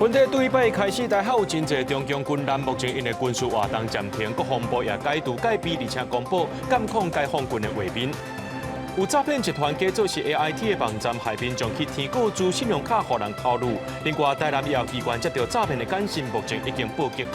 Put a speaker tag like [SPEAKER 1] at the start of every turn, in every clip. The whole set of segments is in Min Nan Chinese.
[SPEAKER 1] 阮這對拜開始，台海有真濟中共軍艦，目前𪜶的軍事活動暫停，國防部也解除戒備，而且公布監控解放軍的畫面。有詐騙集團假做是 AIT 的網站，害民眾去填個資信用卡，予人偷錄。另外，台南醫療機關接到詐騙的簡訊，目前已經報警。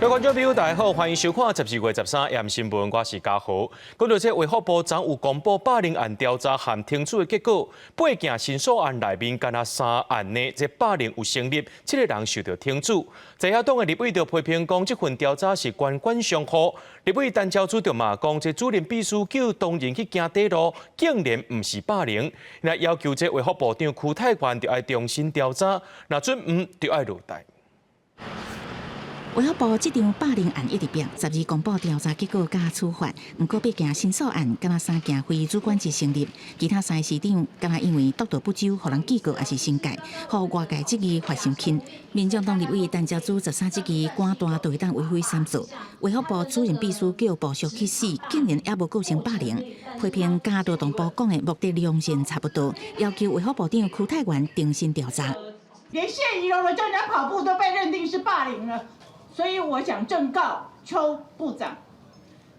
[SPEAKER 1] 各位觀眾朋友，大家好，歡迎收看12月13夜新聞，我是嘉豪。講到這衛福部昨有公布霸凌案調查和懲處的結果，八件申訴案內面，干焦三案呢，這霸凌有成立，七個人受到懲處。在野黨的立委就批評講，這份調查是官官相護。立委陳昭姿就嘛講，這主任秘書叫同仁去行短路，竟然毋是霸凌。那要求這衛福部長邱泰源就愛重新調查，若準毋就愛落台。
[SPEAKER 2] 衛福部這場霸凌案一直變，12公布調查結果佮處罰，毋過八件申訴案，干焦三件非主管職成立，其他三個市長干焦因為督導不周，予人警告抑是懲戒，予外界質疑罰傷輕。民眾黨立委陳昭姿13質疑官大都會當為非三做，衛福部主任秘書叫部屬去死，竟然猶無構成霸凌，批評佮勞動部講的目的良善差不多，要求衛福部長邱泰源重新調查。
[SPEAKER 3] 連謝宜容的叫人家跑步都被認定是霸凌了。所以我想正告邱部長，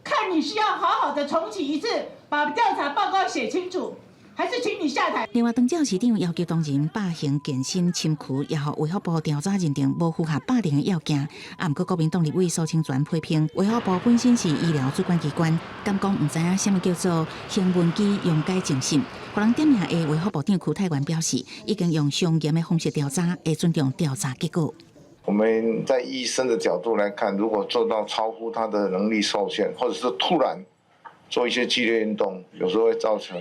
[SPEAKER 3] 看你是要好好的重啟一次，把調查報告寫清楚，還是請你下台。
[SPEAKER 2] 另外，長照市長要求同仁罷行健身深渠，也予衛福部調查認定無符合霸凌的要件。啊，毋過國民黨立委蘇清泉批評，衛福部本身是醫療主管機關，敢講毋知影啥物叫做橫紋肌溶解症心。予人點名的衛福部長邱泰源表示，已經用上嚴的方式調查，會尊重調查結果。
[SPEAKER 4] 我們在醫生的角度來看，如果做到超乎他的能力受限，或者是突然做一些劇烈運動，有時候會造成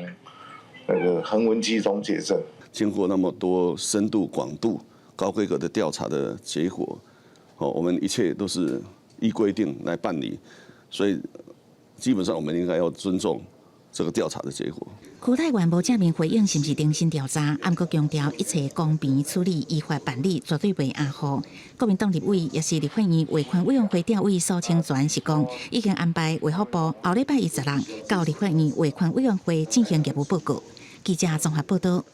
[SPEAKER 4] 那個橫紋肌溶解症。
[SPEAKER 5] 經過那麼多深度、廣度、高規格的調查的結果，哦，我們一切都是依規定來辦理，所以基本上我們應該要尊重這個調查的結果。
[SPEAKER 2] 邱泰源無正面回應是毋是重新調查，毋過強調一切公平處理、依法辦理，絕對袂馬虎。國民黨立委也是立法院衛權委員會召委蘇清泉是講，已經安排衛福部後禮拜一十六到立法院衛權委員會進行業務報告。記者綜合報道。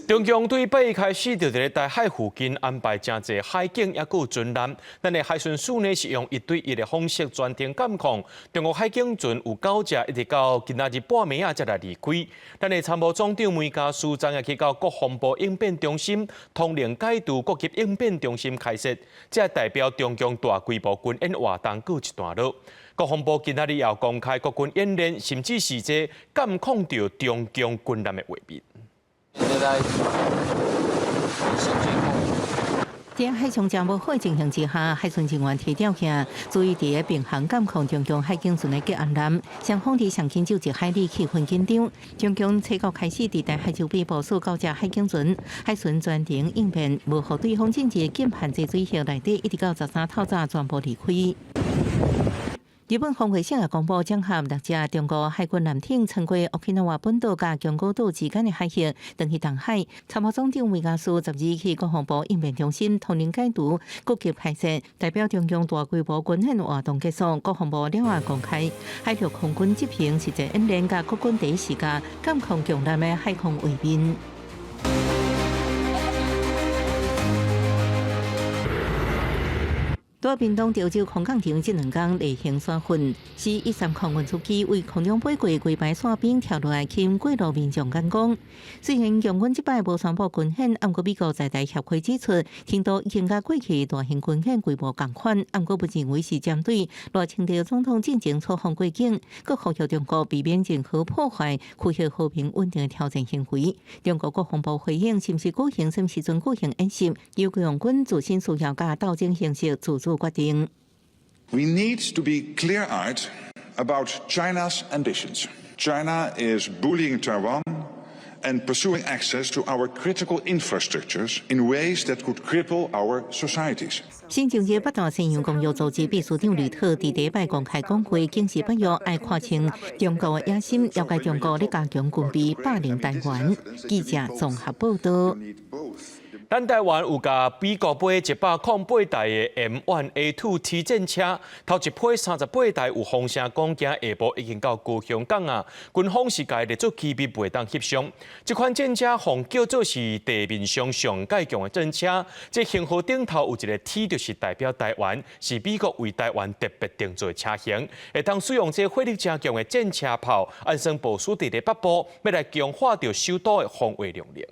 [SPEAKER 1] 中共對拜開始就佇咧台海附近安排誠濟海警，抑閣有船艦。咱的海巡署呢是用一對一的方式全程監控。中國海警船有九隻，一直到今仔日半暝仔才來離開。咱的參謀總長梅家司昨也去到國防部應變中心，通令解除各級應變中心開設，這代表中共大規模軍演活動告一段落。國防部今仔日也公開國軍演練，甚至是這監控著中共軍艦的畫面。
[SPEAKER 6] 在
[SPEAKER 7] 佇海上誠無好的情形之下，海巡人員提調起，注意佇個平航監控中共海警船的吉安艦，雙方佇上近就一海里氣氛緊張。中共初九開始佇台海周邊部署九隻海警船，海巡全程應變，無予對方進入禁限制水域內底，一直到13透早全部離開。日本防衛省也公布，整合六隻中國海軍艦艇，穿過沖繩本島佮宮古島之間的海域，轉去東海。參謀總長梅家司12去國防部應變中心通令解除各級開設，代表中共大規模軍演活動結束。國防部了後公開海陸空軍執行實戰演練，佮國軍第一時間監控共艦的海空畫面。佇屏東潮州空降場這兩工例行選訓，C-130運輸機為空中飛過規排傘兵跳落來，吸引過路民眾眼光。雖然共軍這擺無宣布軍演，毋過美國在台協會指出，程度已經佮過去大型軍演規模仝款，毋過不認為是針對賴清德總統進前出訪過境，閣呼籲中國避免任何破壞區域和平穩定的挑戰行為。中國國防部回應，是毋是舉行啥物時陣舉行演習，由共軍自身需要佮鬥爭形勢自主決定。
[SPEAKER 8] We need to be clear-eyed about China's ambitions. China is bullying Taiwan and pursuing access to our critical infrastructures in ways that could cripple our societies.
[SPEAKER 7] 新政治北大西洋公約組織秘書長呂特佇禮拜公開講話，警示北約愛看清中國的野心，了解中國咧加強軍備霸凌台灣。記者綜合報道。
[SPEAKER 1] 咱台灣有共美國買108台的 M1A2T 戰車，頭一批38台有風聲講今下晡已經到高雄港啊。軍方是共列做機密，袂當翕相。這款戰車予人叫做是地面上上蓋強的戰車，這型號頂頭有一個 T，就是代表台灣，是美國為台灣特別定做的車型，會當使用這火力誠強的戰車炮，按算部署佇咧北部，欲來強化著首都的防衛能力。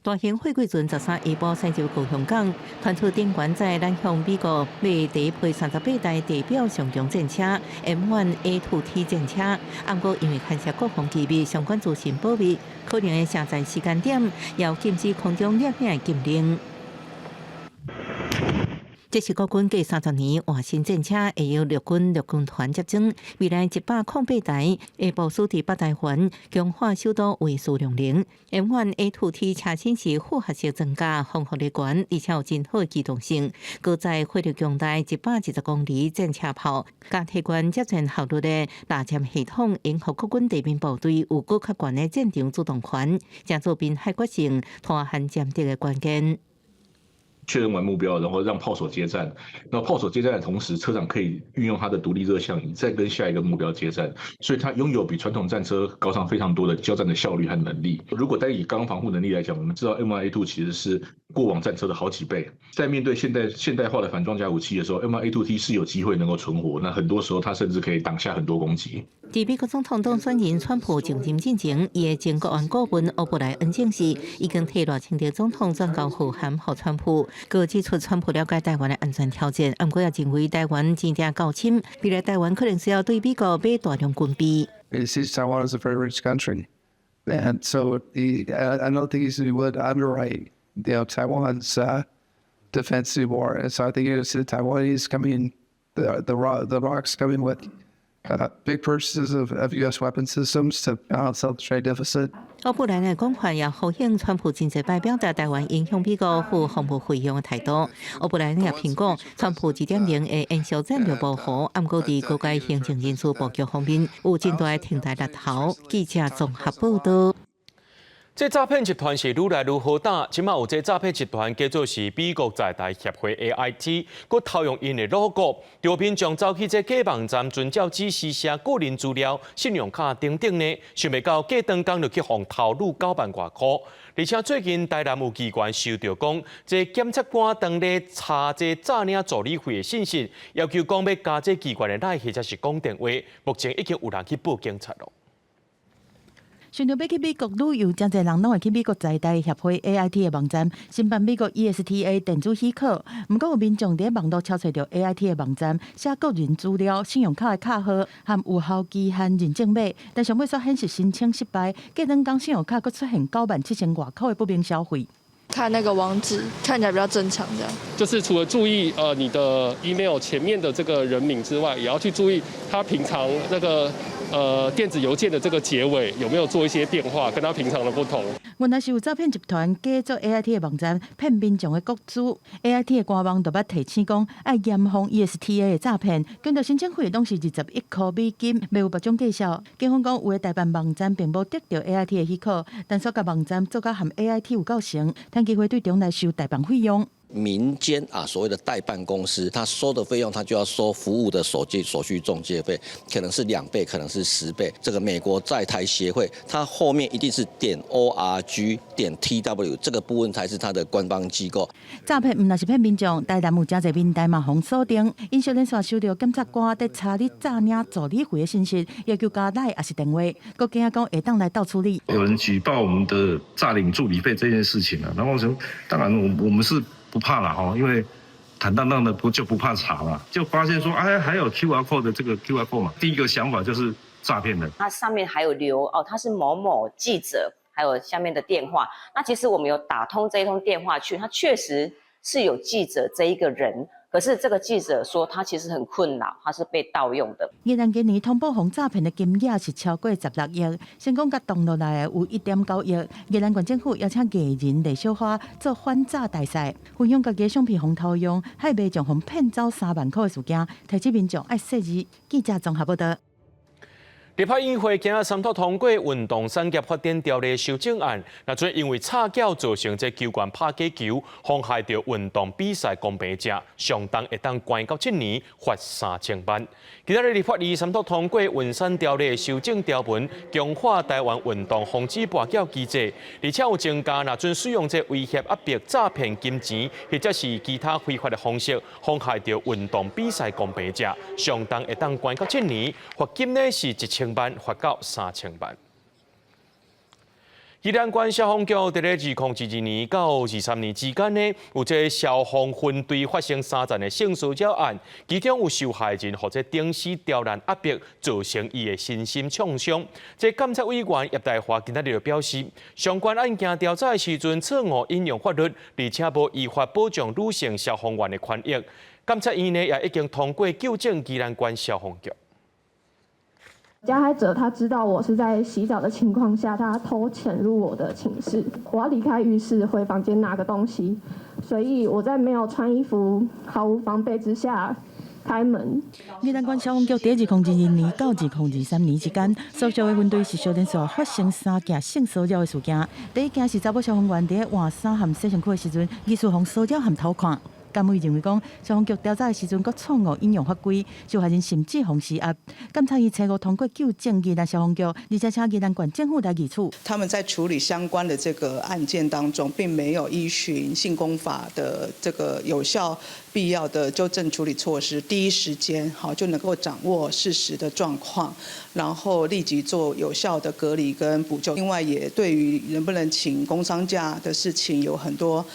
[SPEAKER 7] 大型貨櫃船13下晡駛入高雄港，傳出頂懸載咱向美國買第一批38台地表上強戰車 M1A2T 戰車，毋過因為牽涉國防機密，相關資訊保密，可能的下載時間點，要禁止空中攝影的禁令。這是國軍隔30年換新戰車，會由陸軍陸軍團接裝。未來108台會部署佇北台灣，強化首都衛戍能力。M1A2T 車身是複合式裝甲，防護力懸，而且有真好的機動性。搭載火力強大120公里戰車炮，佮提懸接戰效率的導潛系統，應予國軍地面部隊有閣較懸的戰場主動權，成做濱海決勝、拖韓殲敵的關鍵。
[SPEAKER 6] 確認完目標，然後讓炮手接戰。那炮手接戰的同時，車長可以運用他的獨立熱像儀，再跟下一個目標接戰。所以，它擁有比傳統戰車高上非常多的交戰的效率和能力。如果單以鋼防護能力來講，我們知道 M1A2 其實是過往戰車的好幾倍。在面對現代化的反裝甲武器的時候，M1A2T 是有機會能夠存活。那很多時候，它甚至可以擋下很多攻擊。
[SPEAKER 7] 佇美國總統當選人川普就任進前，伊的前國安顧問歐布萊恩證實，已經替賴清德總統轉交賀函予川普，閣指出川普了解台灣的安全挑戰，毋過也認為台灣前程較深，未來台灣可能需要對美國買大量軍備。
[SPEAKER 9] He sees Taiwan as a very rich country, and so I don't think he's willing to underwrite Taiwan's defense anymore. And so I think it's the Taiwanese coming, the rocks coming with big purchases of U.S. weapon systems to balance out the trade deficit.
[SPEAKER 7] 歐布萊恩的講法也呼應川普真濟擺表達台灣應向美國付防務費用的態度。歐布萊恩也評估，川普2.0會延續戰略模糊，毋過佇高階行政人事布局方面有真大的停台力頭。記者綜合報道。
[SPEAKER 1] 這詐騙集團是愈來愈好膽，這馬有這詐騙集團叫做是美國在台協會 AIT，閣偷用𪜶的 logo，著民眾走去這假網站，遵照指示寫個人資料、信用卡等等呢，想袂到過長工就去予偷擄9萬外箍。而且最近台南有機關收著講，這檢察官當咧查這詐領助理費的信息，要求講欲加這機關的 LINE 或者是講電話，目前已經有人去報警察囉。
[SPEAKER 3] 想著欲去美國旅遊，誠濟人攏會去美國在台協會 AIT 的網站申辦美國 ESTA 電子許可。毋過有民眾佇網路抄揣著 AIT 的網站，寫個人資料、信用卡的卡號和有效期限認證碼，但上尾煞顯示申請失敗，過兩工信用卡閣出現97,000外箍的不明消費。
[SPEAKER 10] 看那個網址看起來比較正常，這樣。
[SPEAKER 11] 就是除了注意你的 email 前面的這個人名之外，也要去注意他平常那個電子郵件的這個結尾有沒有做一些變化，跟他平常的不同。
[SPEAKER 3] 原來是有詐騙集團假做 AIT 的網站騙民眾的個資，AIT 的官網就捌提醒講，愛嚴防 ESTA 的詐騙。根據申請費攏是21塊美金，袂有別種介紹。警方講，有的代辦網站並無得著 AIT 的許可，但煞共網站做甲和 AIT 有夠像，趁機會對中來收代辦費用。
[SPEAKER 12] 民間啊，所謂的代辦公司，他收的費用，他就要收服務的手續中介費，可能是2倍，可能是10倍。這個美國在台協會，它後面一定是.org.tw這個部分才是它的官方機構。
[SPEAKER 3] 詐騙毋但是騙民眾，台南有誠濟民代嘛予鎖定，𪜶小連續收著檢察官佇查你詐領助理費的信息，要求加 LINE 抑是電話，閣驚講會當來鬥處理。
[SPEAKER 13] 有人舉報我們的詐領助理費這件事情啊，然後當然我們是不怕了哈，因為坦蕩蕩的不就不怕查嘛，就發現說，哎，還有 QR code 的這個 QR code 嘛，第一個想法就是詐騙的。
[SPEAKER 14] 它上面還有留哦，他是某某記者，還有下面的電話。那其實我們有打通這一通電話去，他確實是有記者這一個人。可是這個記者說，他其實很困擾，他是被盜用的。
[SPEAKER 3] 宜蘭今年通報予詐騙的金額是超過16億，成功共擋落來的有1.9億。宜蘭縣政府邀請藝人賴小花做反詐大使，分享家己的相片予偷用，害民眾予騙走3萬塊的事件，提醒民眾愛細膩。記者綜合報道。
[SPEAKER 1] 立法院會今仔三讀通過運動產業發展條例修正案，若準因為吵架造成這球員拍假球，妨害著運動比賽公平者，上重會當關到7年，罰3000萬。今仔日立法院三讀通過運產條例修正條文，強化台灣運動防止跋筊機制，而且有增加若準使用這威脅、壓迫、詐騙金錢或者是其他非法的方式，妨害著運動比賽公平者，上重會當關到七年，罰金呢是1000萬，罰到3000萬。宜蘭縣消防局佇咧2022到23年之間呢，有這個消防分隊發生三件的性騷擾案，其中有受害人予這頂司刁難壓迫，造成伊的身心創傷。這監察委員葉大華今仔日就表示，相關案件調查的時陣錯誤引用法律，而且無依法保障女性消防員的權益。監察院呢也已經通過糾正宜蘭縣消防局。
[SPEAKER 15] 加害者他知道我是在洗澡的情況下，他偷潛入我的寢室，我要離開浴室回房間拿個東西，所以我在沒有穿衣服、毫無防備之下開門。
[SPEAKER 16] 宜蘭縣消防局佇2022到2023年之間，所屬的分隊是小連續發生三件性騷擾的事件。第一件是查某消防員佇換衫和洗身軀的時陣，疑似予騷擾和偷看。監委認為講，消防局調查的時陣，閣錯誤引用法規，受害人甚至予施壓。監察院初五通過糾正宜蘭消防局，而且請宜蘭縣政府來議處。
[SPEAKER 17] 他們在處理相關的這個案件當中，並沒有依循性工法的這個有效必要的糾正處理措施，第一時間好就能夠掌握事實的狀況，然後立即做有效的隔離跟補救。另外，也對於能不能請工傷假的事情，有很多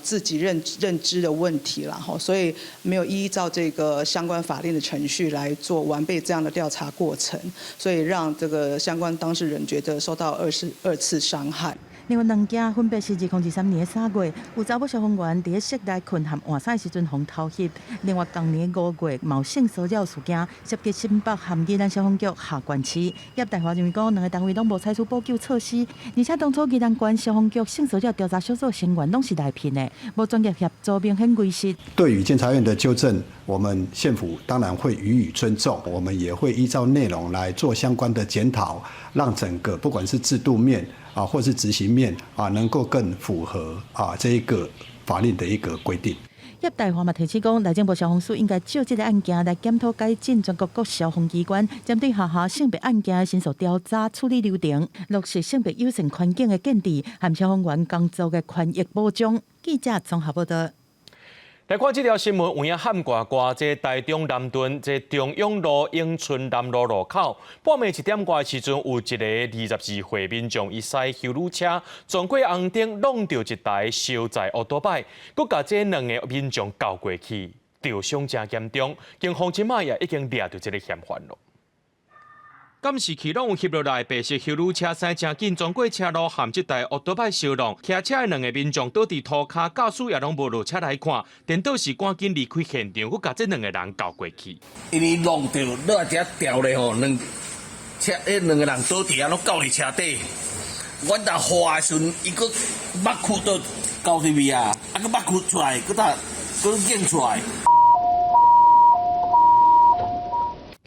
[SPEAKER 17] 自己認知的問題啦，所以沒有依照這個相關法令的程序來做完備這樣的調查過程，所以讓這個相關當事人覺得受到二次傷害。
[SPEAKER 16] 另外兩件分別是2023年3月，有查某消防員佇室內睏和換衫時陣予偷翕。另外，同年5月嘛有性騷擾事件，涉及新北和宜蘭消防局下縣市。葉大華認為講，兩个單位攏無採取補救措施，而且當初宜蘭縣消防局性騷擾調查小組成員攏是內聘的，無專業協助，明顯違失。
[SPEAKER 18] 對於監察院的糾正，我們縣府當然會予以尊重，我們也會依照內容來做相關的檢討，讓整個不管是制度面啊，或是執行面啊，能夠更符合啊這一個法令的一個規定。
[SPEAKER 16] 葉大華嘛提醒講，內政部消防署應該就這个案件來檢討改進全國各消防機關針對下下性別案件的申訴調查處理流程，落實性別友善環境的建置和消防員工作的權益保障。記者綜合報道。
[SPEAKER 1] 來看這條新聞，有影喊掛掛，這台中南屯這中永路永春南路路口，半暝1點外時陣，有一个22歲民眾，伊駛休旅車撞過紅燈，挵著一台燒載烏多擺，閣共這兩个民眾轎過去，著傷誠嚴重，警方這擺也已經掠著這个嫌犯囉。監視器攏有翕落來，白色休旅車駛誠緊，撞過車路，和這台烏多擺相挵，騎車的兩个民眾倒佇塗跤，駕駛也攏無落車來看，顛倒是趕緊離開現場，閣共這兩个人轎過去。
[SPEAKER 19] 因為挵著落來遮掉咧吼，兩車彼兩个人倒佇遐攏轎佇車底。阮若滑的時陣，伊閣目窟都轎入去啊，啊，閣目窟出來，閣搭閣掖出來。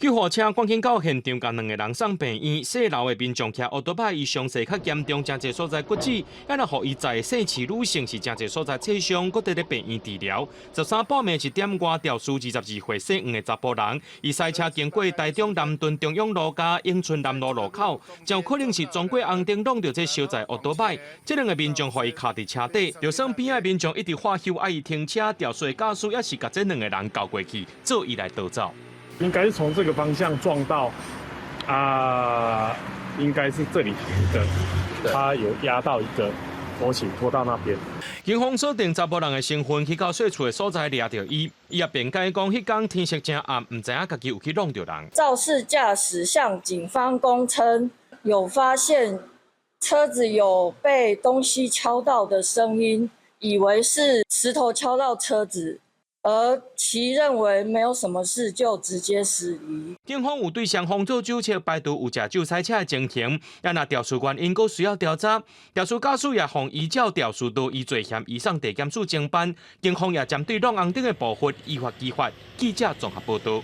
[SPEAKER 1] 救護車趕緊到現場，共兩个人送病院。細路的民眾騎烏多擺，伊傷勢較嚴重，誠濟所在骨折，啊若予伊載姓氏女性是誠濟所在切傷，閣佇咧病院治療。13半暝1點外，肇事22歲姓黃的查埔人，伊駛車經過台中南屯中永路佮永春南路路口，真有可能是撞過紅燈，挵著這燒載烏多擺。這兩个民眾予伊卡佇車底，就算邊仔民眾一直喝吼愛伊停車，肇事駕駛也是共這兩个人轎過去，做伊來逃走。
[SPEAKER 20] 應該是從這個方向撞到，啊，應該是這裡的，他有壓到一個拖行拖到那邊。
[SPEAKER 1] 警方鎖定查埔人的身份，去到說厝的所在掠著伊，伊也辯解講，彼工天色真暗，毋知影家己有去挵著人。
[SPEAKER 21] 肇事駕駛向警方供稱，有發現車子有被東西敲到的聲音，以為是石頭敲到車子。而其認為沒有什麼事，就直接駛離。
[SPEAKER 1] 警方有對雙方做酒測，排除有食酒駛車的情形。啊，若肇事原因閣需要調查。肇事駕駛也予依照肇事逃逸罪嫌移送地檢署偵辦。警方也針對挵紅燈的部分依法依法。記者綜合報道。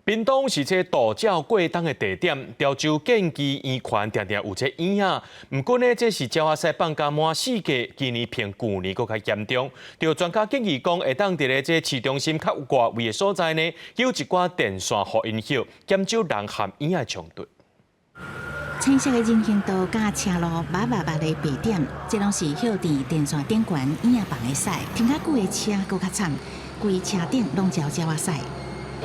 [SPEAKER 1] 屏東是這渡鳥過冬的地點，潮州建基圓環定定有這燕仔。毋過呢，這是鳥仔屎放甲滿四季，今年比舊年閣較嚴重。著專家建議講，會當佇咧這市中心較外圍的所在呢，有一寡電線予𪜶歇，減少人和燕仔的衝突。
[SPEAKER 2] 青色的人行道佮車路密密麻的白點，這攏是歇佇電線頂懸燕仔放的屎。停較久的車閣較慘，規車頂攏招鳥仔屎。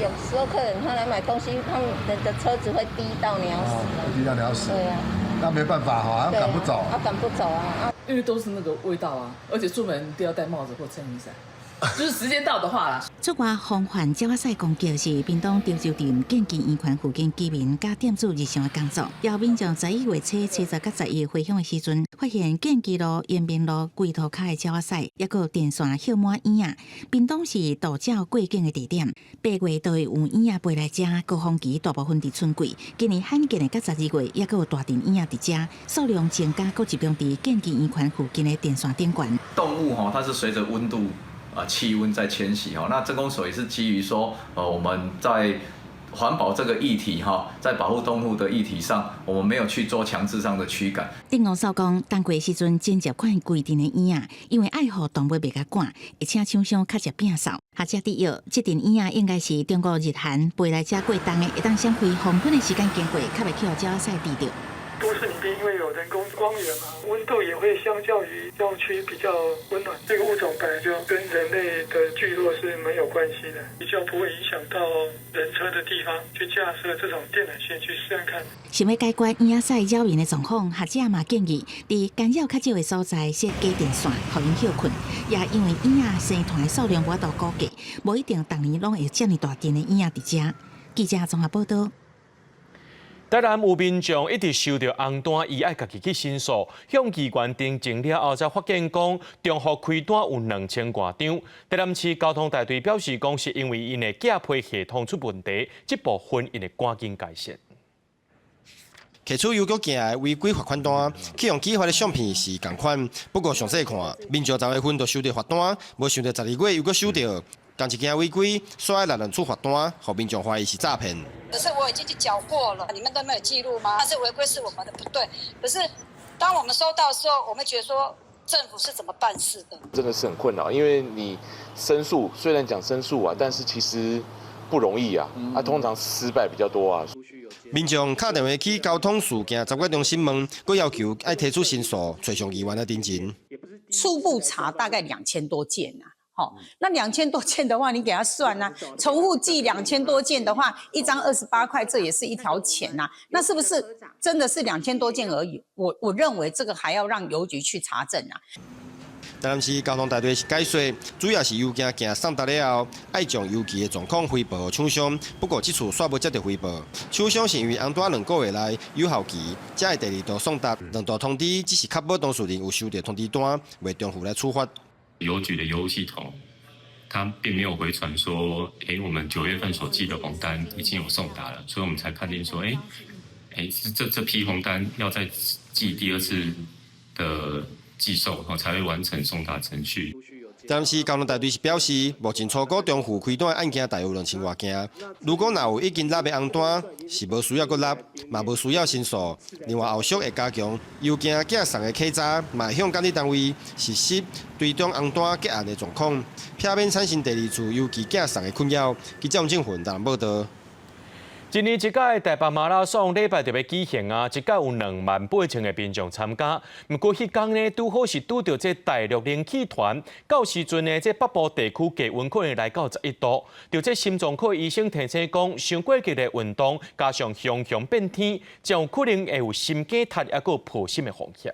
[SPEAKER 4] 有時候客人他來買東西，他們的車子會滴到鳥屎。
[SPEAKER 22] 滴到鳥屎。
[SPEAKER 4] 對啊。
[SPEAKER 22] 那沒辦法哈，他趕不走。
[SPEAKER 4] 他趕不走啊。
[SPEAKER 23] 因為都是那個味道啊，而且出門都要戴帽子或撐雨傘。就是時間到的話啦。
[SPEAKER 2] 出外防範鳥仔屎攻擊是屏東潮州鎮建基圓環附近居民佮店主日常的工作。有民眾11月初70佮11回鄉的時陣，發現建基路、延平路規塗跤的鳥仔屎，抑閣有電線歇滿燕仔。屏東是渡鳥過境的地點，8月都會有燕仔飛來遮，高峰期大部分佇春季。今年罕見的佮12月，抑閣有大陣燕仔佇遮，數量增加，閣集中佇建基圓環附近的電線頂懸。
[SPEAKER 24] 動物吼，它是隨著溫度。啊，氣溫在遷徙哈，那鎮公所也是基於說，我們在環保這個議題哈，在保護動物的議題上，我們沒有去做強制上的驅趕。
[SPEAKER 2] 鎮公所講，冬季時陣真接款規陣的燕仔，因為愛予動物袂共趕，而且廠商較捷摒掃。學者指出，這陣燕仔應該是中國日韓飛來遮過冬的，會當閃開黃昏的時間經過，較袂去予鳥仔屎滴著。
[SPEAKER 25] 都市裡面因為有人工光源嘛，溫度也會相較於郊區比較溫暖。這個物種本來就跟人類的聚落是沒有關係的，比較不會影響到人車的地方去架設這種電纜線去試試看。
[SPEAKER 2] 想欲解決燕仔屎擾民的狀況，學者嘛建議，佇干擾較少的所在設假電線，予𪜶歇睏。也因為燕仔生團的數量無法度估計，無一定逐年攏會有遮爾大陣的燕仔佇遮。記者綜合報道。
[SPEAKER 1] 台南有民眾一直收著紅單，伊愛家己去申訴，向議員澄清了後，才發現講重複開單有2000外張。台南市交通大隊表示講，是因為𪜶的寄批系統出問題，這部分𪜶會趕緊改善。
[SPEAKER 26] 提出郵局寄來違規罰款單，去予舉發的相片是仝款，不過詳細看，民眾10月份就收著罰單，無想著12月又閣收著。仝一件違規，煞愛來兩次罰單，予民眾懷疑是詐騙。
[SPEAKER 27] 可是我已經去繳過了，你們都沒有記錄嗎？但是違規是我們的不對。可是當我們收到的時候，我們覺得說政府是怎麼辦事的？
[SPEAKER 28] 真的是很困擾，因為你申訴雖然講申訴啊，但是其實不容易啊，啊通常失敗比較多啊。
[SPEAKER 26] 民眾敲電話去交通事件查閱中心問，閣要求愛提出申訴，揣上議員來澄清。
[SPEAKER 29] 初步查大概2000多件啊。好，那兩千多件的話，你給他算啊，重複寄兩千多件的話，一張28塊，這也是一條錢吶。那是不是真的是兩千多件而已？我認為這個還要讓郵局去查證啊。
[SPEAKER 26] 台南市交通大隊是解說，主要是郵件寄送達了後，愛將郵寄的狀況回報予廠商。不過這次煞無接著回報，廠商是因為紅單2個月內有效期，才會第二度送達。兩度通知只是確保當事人有收著通知單，袂重複來處罰。
[SPEAKER 30] 郵局的郵務系統，它並沒有回傳說，我們9月份所寄的紅單已經有送達了，所以我們才判定說，這批紅單要再寄第二次的寄送，才會完成送達程序。
[SPEAKER 26] 台南市交通大隊是表示，目前初估重複開單的案件大約有2000外件。如果若有已經納的紅單，是無需要閣納，嘛無需要申訴。另外後續會加強郵件寄送的稽查，嘛會向監理單位實施追蹤紅單結案的狀況，避免產生第二次郵寄寄送的困擾。記者王正雲台南報導。
[SPEAKER 1] 一年一屆台北馬拉松禮拜就欲舉行啊！這屆有28,000个民眾參加。毋過彼工呢，拄好是拄著這大陸冷氣團，到時陣呢，這北部地區低溫可能來到11度。著這心臟科醫生提醒講，傷過激的運動，加上常常變天，真有可能會有心肌塌抑閣破心的風險。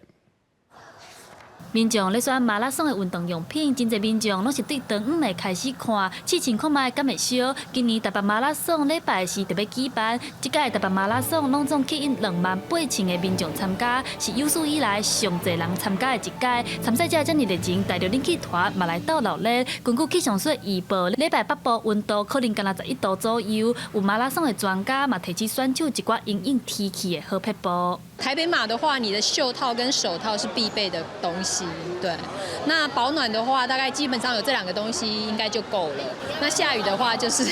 [SPEAKER 31] 民眾咧選馬拉松的運動用品，真濟民眾攏是對長遠來開始看，試穿看覓敢會燒。今年台北馬拉松禮拜四就欲舉辦，這屆台北馬拉松攏總吸引28,000个民眾參加，是有史以來上濟人參加的一屆。參賽者遮爾熱情，大陸冷氣團嘛來鬥鬧熱。根據氣象署預報，禮拜北部溫度可能干焦11度左右。有馬拉松的專家嘛提醒選手一寡因應天氣的好撇步。
[SPEAKER 3] 台北馬的話，你的袖套跟手套是必備的東西，對。那保暖的話，大概基本上有這兩個東西應該就夠了。那下雨的話，就是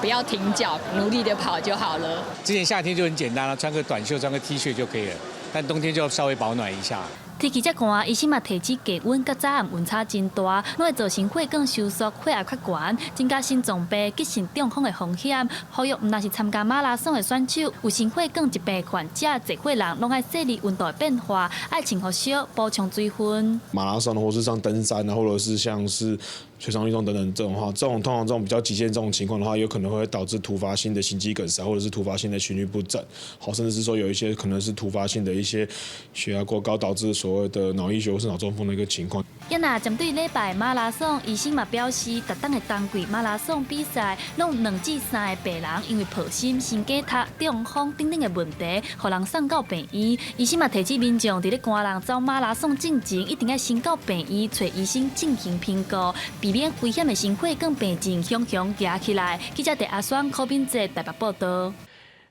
[SPEAKER 3] 不要停腳，努力的跑就好了。
[SPEAKER 5] 之前夏天就很簡單了，穿個短袖、穿個 T 恤就可以了，但冬天就要稍微保暖一下。
[SPEAKER 31] 天氣遮寒，醫生嘛提醒低溫佮早暗溫差真大，攏會造成血管收縮、血壓較懸，增加心臟病、急性中風的風險。呼籲毋但是參加馬拉松的選手，有心血管疾病患者、濟歲人，攏愛注意溫度的變化，愛穿予少，補充水分。
[SPEAKER 6] 馬拉松，或是像登山啊，或者是像是水上運動等等這種話，這種通常這種比較極限這種情況的話，有可能會導致突發性的心肌梗塞，或者是突發性的心律不整，好，甚至是說有一些可能是突發性的一些血壓過高，導致所謂的腦溢血或是腦中風的一個情況。
[SPEAKER 31] 啊若針對禮拜馬拉松，醫生嘛表示，逐冬的冬季馬拉松比賽，攏有2至3個病人因為破心、心梗塞、中風等等的問題，予人送到病院。醫生嘛提醒民眾，佇咧寒人走馬拉松進前，一定愛先到病院揣醫生進行評估，避免危險的心血管病症雄雄夯起來。記者鄭阿雙、柯敏哲台北報道。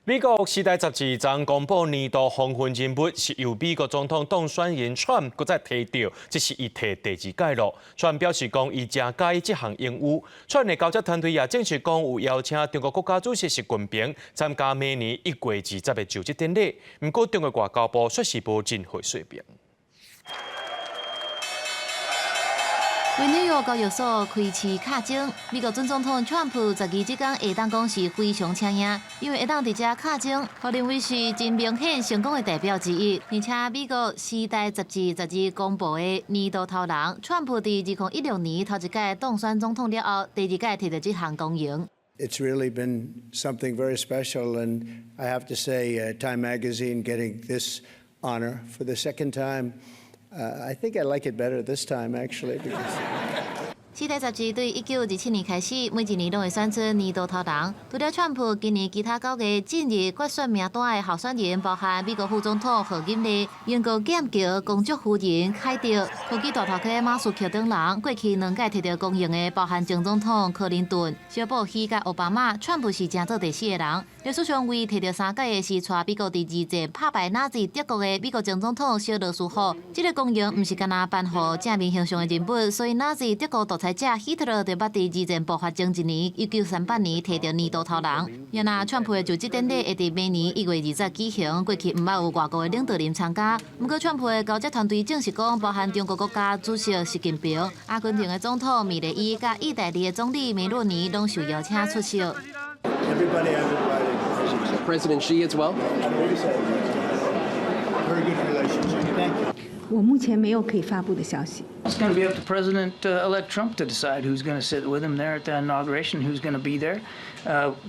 [SPEAKER 1] 美國《時代》雜誌昨公布年度風雲人物，是由美國總統當選人川普閣再提著，這是伊提第二屆囉。川普表示講，伊誠佮意這項榮譽。川普的交接團隊也證實講，有邀請中國國家主席習近平參加明年1月20的就職典禮。毋過，中國外交部卻是無任何說明。
[SPEAKER 7] 為紐約交易所開市敲鐘，美國準總統川普十二這工會當講是非常請贏，因為會當佇遮敲鐘，予認為是真明顯成功的代表之一。而且美國時代雜誌十二公布的年度頭人，川普佇2016年頭一屆當選總統了後，第二屆提著這項光榮。
[SPEAKER 8] It's really been something very special, and I have to say, Time Magazine getting this honor for the second time. I think I like it better this time, actually, because
[SPEAKER 7] 時代雜誌對1927年開始，每一年攏會選出年度頭人。除了川普，今年其他九个進入決選名單的候選人，包含美國副總統賀錦麗、英國劍橋公爵夫人凱特、科技大頭殼馬斯克等人。過去兩屆提著光榮的，包含前總統柯林頓、小布希佮奧巴馬。川普是成做第四个人。歷史上唯提著三屆的是帶美國佇二戰拍敗納粹德國的美國前總統小羅斯福。這个光榮毋是干焦頒予正面形象的人物，所以納粹德國獨裁者希特勒就捌佇二戰爆發前一年，1938年提著年度頭人。若川普的就職典禮會佇明年1月20舉行，過去毋捌有外國的領導人參加。毋過川普的交接團隊證實講，包含中國國家主席習近平、阿根廷的總統米雷伊佮意大利的總理梅洛尼攏受邀請出席。
[SPEAKER 9] President Xi as well.
[SPEAKER 8] Very good relationship. Thank you.
[SPEAKER 10] 我目前沒有可以發布的消息。
[SPEAKER 11] It's going to be up to President-elect Trump to decide who's going to sit with him there at the inauguration, who's going to be there.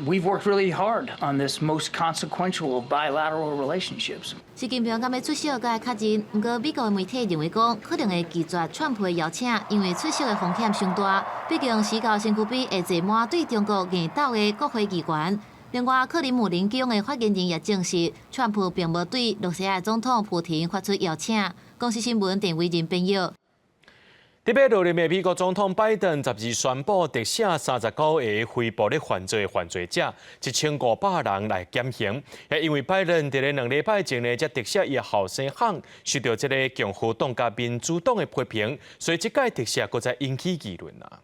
[SPEAKER 11] We've worked really hard on this most consequential of bilateral relationships.
[SPEAKER 7] 習近平敢欲出席，閣愛確認。毋過美國的媒體認為講，可能會拒絕川普的邀請，因為出席的風險傷大。畢竟死到身軀邊會坐滿對中國硬鬥的國會議員。另外，克里姆林宮的發言人也證實，川普並無對羅西亞總統普廷發出邀請。公視新聞鄭偉仁編譯。
[SPEAKER 1] 佇欲落任的美國總統拜登十二宣布特赦39個非暴力犯罪的犯罪者，1500人來減刑。也因為拜登佇咧2禮拜前呢，才特赦伊的後生漢，受著這个共和黨佮民主黨的批評，所以這屆特赦閣再引起議論啊。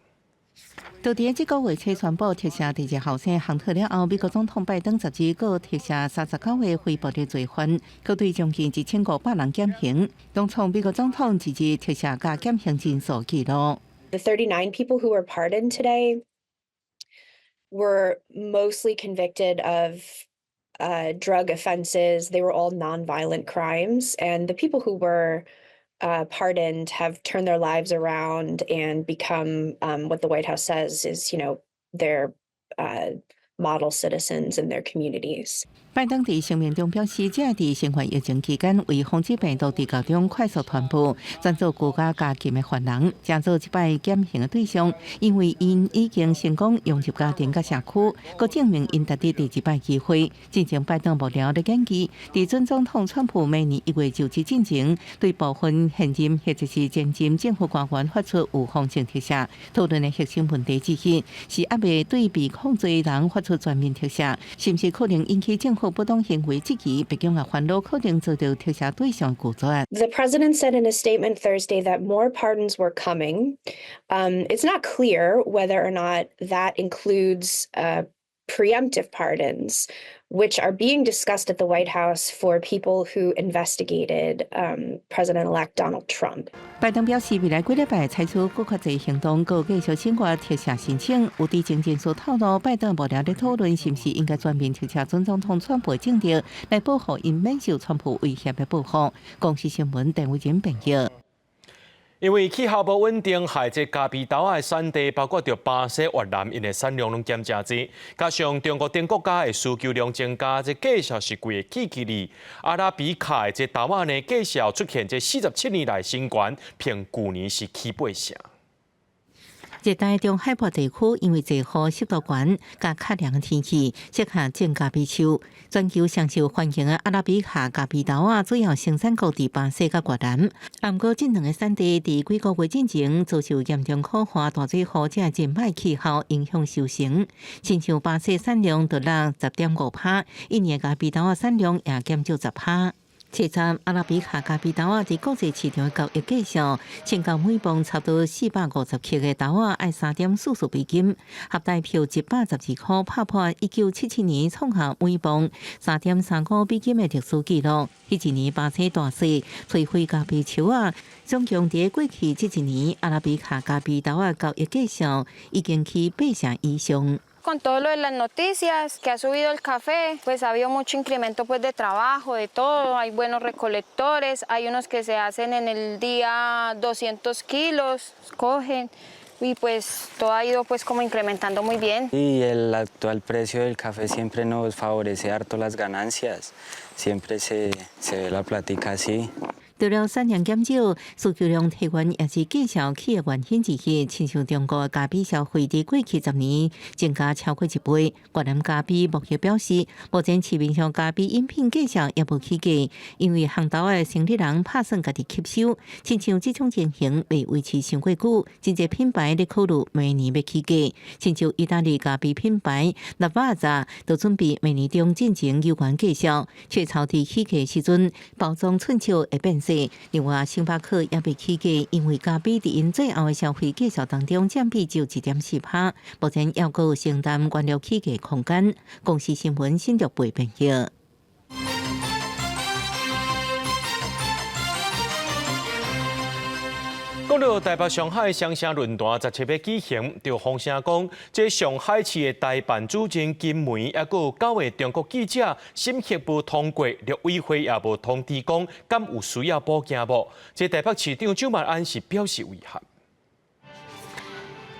[SPEAKER 2] 就佇這个月初宣布特赦第二後生亨特了後，美國總統拜登十二閣特赦39個非暴力罪犯，閣對將近1500人減刑，當創美國總統一日特赦佮減刑人數紀錄。
[SPEAKER 12] The 39 people who were pardoned today were mostly convicted of drug offenses. They were all nonviolent crimes, and the people who were pardoned have turned their lives around and become what the White House says is their model citizens in their communities.
[SPEAKER 2] 拜登佇聲明中表示，這佇新冠疫情期間，為防止病毒佇獄中快速傳播，專做國家監禁的犯人，成做這擺減刑的對象，因為𪜶已經成功融入家庭佮社區，閣證明𪜶值得第二擺機會。進前拜登幕僚咧研究，佇準總統川普明年1月就職進前，對部分現任或者是前任政府官員發出預防性特赦。討論的核心問題之一，是猶未對被控罪人發出出全面特赦，是毋是可能引起政府不當行為質疑？白宮也煩惱可能遭到特赦對象拒絕。
[SPEAKER 12] The president said in a statement Thursday that more pardons were coming. It's not clear whether or not that includes preemptive pardons, which are being discussed at the White House for people who investigated President-elect Donald Trump.
[SPEAKER 2] 拜登表示，未來幾禮拜採取閣較濟行動，閣繼續審閱特赦申請。有知情人士透露，拜登幕僚咧討論是毋是應該全面特赦準總統川普政敵，來保護𪜶免受川普威脅的報復。公視新聞鄧偉仁編譯。
[SPEAKER 1] 因為氣候無穩定，害這咖啡豆仔的產地，包括著巴西、越南，𪜶的產量攏減誠濟。加上中國等國家的需求量增加，這價數是規个起起哩。阿拉比卡的這豆仔呢，價數出現這47年來新高，比舊年是起8成。
[SPEAKER 2] 熱帶中海拔地區因為濟雨、濕度懸，佮較涼的天氣，適合種咖啡樹。全球上受歡迎的阿拉比卡咖啡豆仔，主要生產國佇巴西佮越南。啊，毋過這兩个產地佇幾個月進前遭受嚴重苦旱、大水雨這真歹氣候影響收成，親像巴西產量就落10.5%，一年咖啡豆仔產量也減少10%。七十阿拉比卡咖啡豆仔佇國際市場交易價數，親像每磅差不多450克的豆仔愛3.44美金，合台票112塊，拍破1977年創下每磅3.35美金的歷史紀錄。彼一年巴西大雪摧毀咖啡樹仔，總共佇過去這一年，阿拉比卡咖啡豆仔交易價數已經起8成以上。
[SPEAKER 4] Con todo lo de las noticias que ha subido el café, pues ha habido mucho incremento pues de trabajo, de todo, hay buenos recolectores, hay unos que se hacen en el día 200 kilos, cogen y pues todo ha ido pues como incrementando muy bien.
[SPEAKER 13] Y el actual precio del café siempre nos favorece harto las ganancias, siempre se ve la plática así.
[SPEAKER 2] 除了產量減少、需求量提懸，也是價數起的原因之一。親像中國咖啡消費佇過去10年增加超過一倍。越南咖啡貿易表示，目前市面上咖啡飲品價數猶無起價，因為烘豆的生理人拍算家己吸收。親像這種情形袂維持傷過久，真濟品牌咧考慮明年欲起價。親像意大利咖啡品牌 Lavazza 都準備明年中進前優懸價數，雀巢佇起價時陣包裝寸少會變細。另外，星巴克也欲起價，因為咖啡佇𪜶最後的消費價數當中佔比只有1.4%，目前猶閣有承擔原料起價空間。公視新聞新竹背編譯。
[SPEAKER 1] 講到台北上海雙城論壇17欲舉行，就風聲講，這上海市的代辦主任金梅，猶閣有九个中國記者審核無通過，陸委會也無通知講，敢有需要補件無？這台北市長蔣萬安是表示遺憾。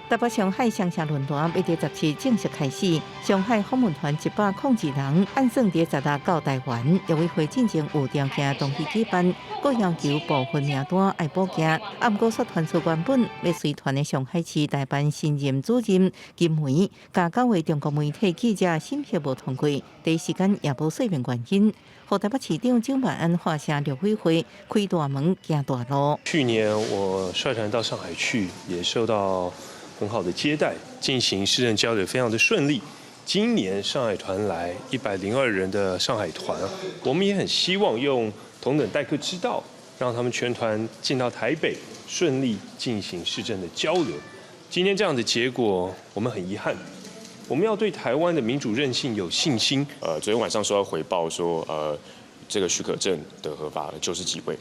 [SPEAKER 2] 台北上海雙城論壇欲佇17正式開始，上海訪問團102人，按算佇16到台灣。陸委會進前有條件同意舉辦，閣要求部分名單愛補件。啊，毋過煞傳出原本欲隨團的上海市代辦新任主任金梅，佮九位中國媒體記者審核無通過，第一時間也無說明原因。予台北市長蔣萬安化聲陸委會開大門行大路。
[SPEAKER 14] 去年我率團到上海去，也受到很好的接待，進行市政交流非常的順利。今年上海團來102人的上海團，我們也很希望用同等待客之道，讓他們全團進到台北，順利進行市政的交流。今天這樣的結果，我們很遺憾。我們要對台灣的民主韌性有信心。
[SPEAKER 15] 昨天晚上收到回報說，這個許可證的核發了90幾位。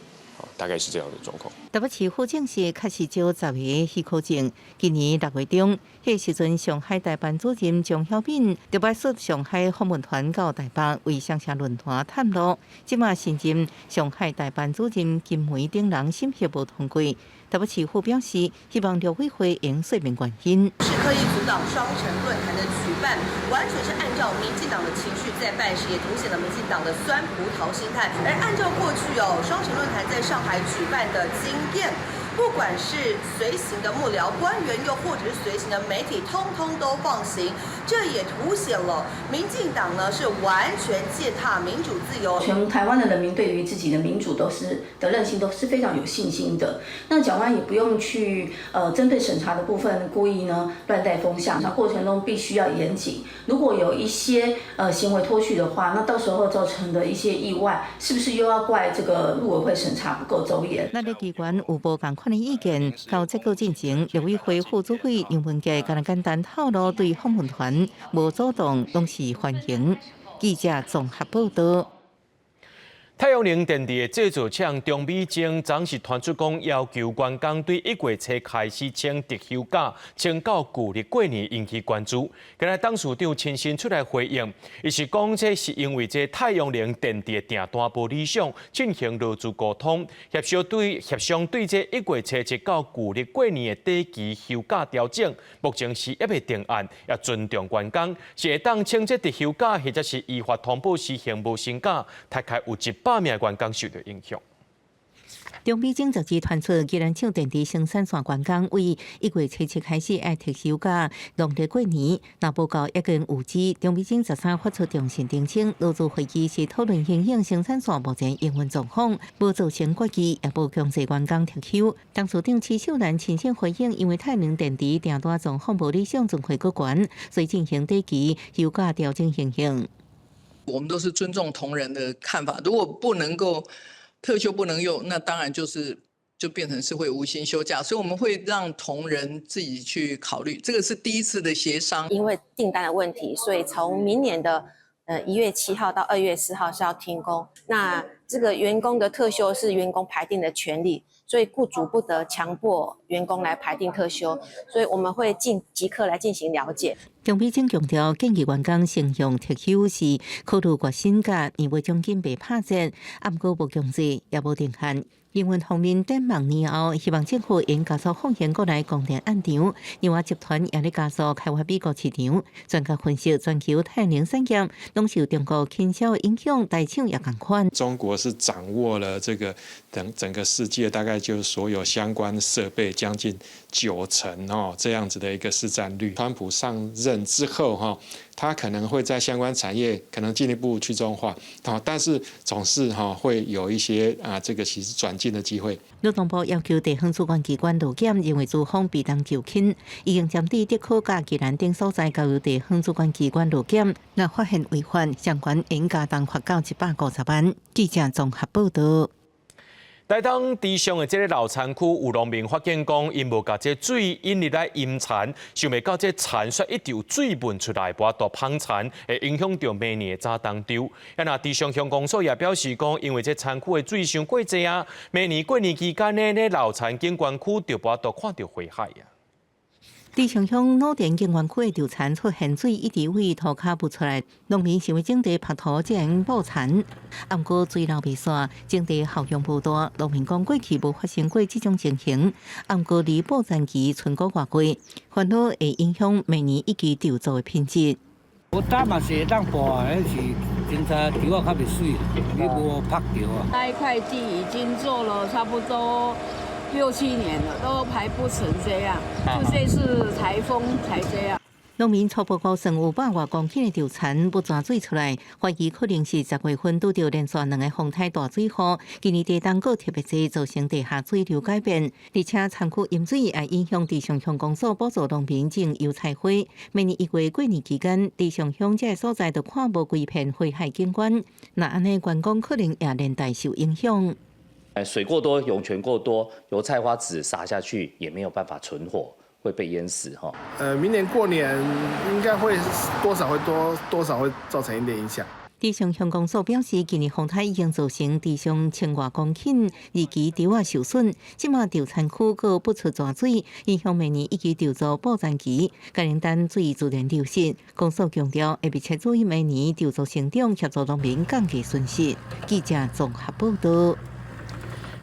[SPEAKER 15] 大概是這樣的狀況。
[SPEAKER 2] 台北市府證實確實招10个許可證。今年6月中，彼時陣上海代辦主任張曉敏就欲率上海訪問團到台北為雙城論壇探路。這馬新任上海代辦主任金梅等人審核無通過。台北市府表示，希望陸委會會說明原因。
[SPEAKER 16] 是刻意阻擋雙城論壇的舉辦，完全是按照民進黨的情緒在辦事，也凸顯了民進黨的酸葡萄心態。而按照過去哦，雙城論壇在上海舉辦的經驗，不管是隨行的幕僚官員，又或者是隨行的媒體，通通都放行。這也凸顯了民進黨呢是完全踐踏民主自由。
[SPEAKER 17] 全台灣的人民對於自己的民主都是的韌性都是非常有信心的。那蔣萬安也不用去針對審查的部分故意呢亂帶風向，那過程中必須要嚴謹。如果有一些行為脫序的話，那到時候造成的一些意外，是不是又要怪這個陸委會審查不夠周嚴？
[SPEAKER 2] 咱的機關有無仝款的意見？到這個進程，陸委會副主委楊文傑敢若簡單透露，對訪問團無阻擋，攏是歡迎。記者綜合報道。
[SPEAKER 1] 太陽能電池的製造廠中美晶昨是傳出講要求員工對1月初開始請特休假，請到舊曆過年引起關注。今日董事長親身出來回應，伊是講這是因為這太陽能電池的訂單無理想，進行勞資溝通協商對這1月初1到舊曆過年的短期休假調整，目前是猶未定案，也尊重員工，是會當請這特休假，或者是依法通報實行無薪假，大概有100名員工受到影響。
[SPEAKER 2] 中美晶雜誌傳出，宜蘭廠電池生產線員工為1月初7開始愛特休假，農曆過年，若無夠已經有知。中美晶13發出重訊澄清，勞資會議是討論影響生產線目前營運狀況，無造成決議，也無強制員工特休。董事長徐秀蘭親身回應，因為太陽能電池訂單狀況無理想，存貨閣懸，所以進行短期休假調整情形。
[SPEAKER 18] 我們都是尊重同仁的看法，如果不能夠特休不能用，那當然就是就變成是會無薪休假，所以我們會讓同仁自己去考慮，這個是第一次的協商。
[SPEAKER 19] 因為訂單的問題，所以從明年的1月7號到2月4號是要停工。那這個員工的特休是員工排定的權利，所以僱主不得強迫員工來排定特休，所以我們會盡即刻來進行了解。
[SPEAKER 2] 中美晶強調，建議員工先用特休是考慮月薪佮年尾獎金袂拍折，毋過無強制，也無定限。營運方面，展望年後，希望政府應加速放行國內光電案場，另外集團也咧加速開發美國市場。專家分析，全球太陽能產業攏受中國傾銷影響，台廠也仝款。
[SPEAKER 20] 中國是掌握了這個等整個世界大概就是所有相關設備將近9成哦，這樣子的一個市佔率。川普上任之後哈，他可能會在相關產業可能進一步去中化，但是總是哈會有一些啊這個其實轉進的機會。
[SPEAKER 2] 勞動部要求地方主管機關勞檢，認為資方避重就輕，已經針對竹科佮宜蘭等所在交由地方主管機關勞檢，若發現違反，相關應加重罰到150萬。記者綜合報道。
[SPEAKER 1] 台東池上的這个老田區，有農民發現講，𪜶無共這水引入來淹田，想袂到這田煞一直有水分出來，無法度芳田，會影響著明年的早冬稻。啊，若池上鄉公所也表示講，因為這田區的水傷過濟啊，明年過年期間呢，咧老田景觀區就無法度看著花海啊。
[SPEAKER 2] 池上鄉老田景觀區的稻田出現水一直對塗跤浡出來，農民想欲整地覆土才會補田，毋過水流袂煞，整地效用無大。農民講過去無發生過這種情形，毋過離補田期賰個外月，煩惱會影響明年一季稻作的品質。
[SPEAKER 21] 我早嘛是會當播啊，彼是種菜稻仔較袂媠，你無覆著啊。
[SPEAKER 22] 那一塊地已經做了差不多6、7年了，都排不成這樣，就這次颱風才這樣。
[SPEAKER 2] 農民初步估算有100外公頃的稻田不泉水出來，懷疑可能是10月份拄著連續兩個風颱大水雨，今年地冬閣特別濟，造成地下水流改變，而且田區淹水也影響池上鄉公所補助農民種油菜花。明年1月過年期間，池上鄉這个所在就看無規片花海景觀，若按呢觀光可能也連帶受影響。
[SPEAKER 23] 水過多，湧泉過多，油菜花籽撒下去也沒有辦法存活，會被淹死哈。
[SPEAKER 24] 明年過年應該會多少會多多少會造成一點影響。
[SPEAKER 2] 池上鄉公所表示，今年風颱已經造成池上1000外公頃二期稻仔受損，這馬稻田區閣不出泉水，影響明年一季稻作補田期，共等等水自然流失。公所強調，會密切注意明年稻作成長，協助農民降低損失。記者綜合報道。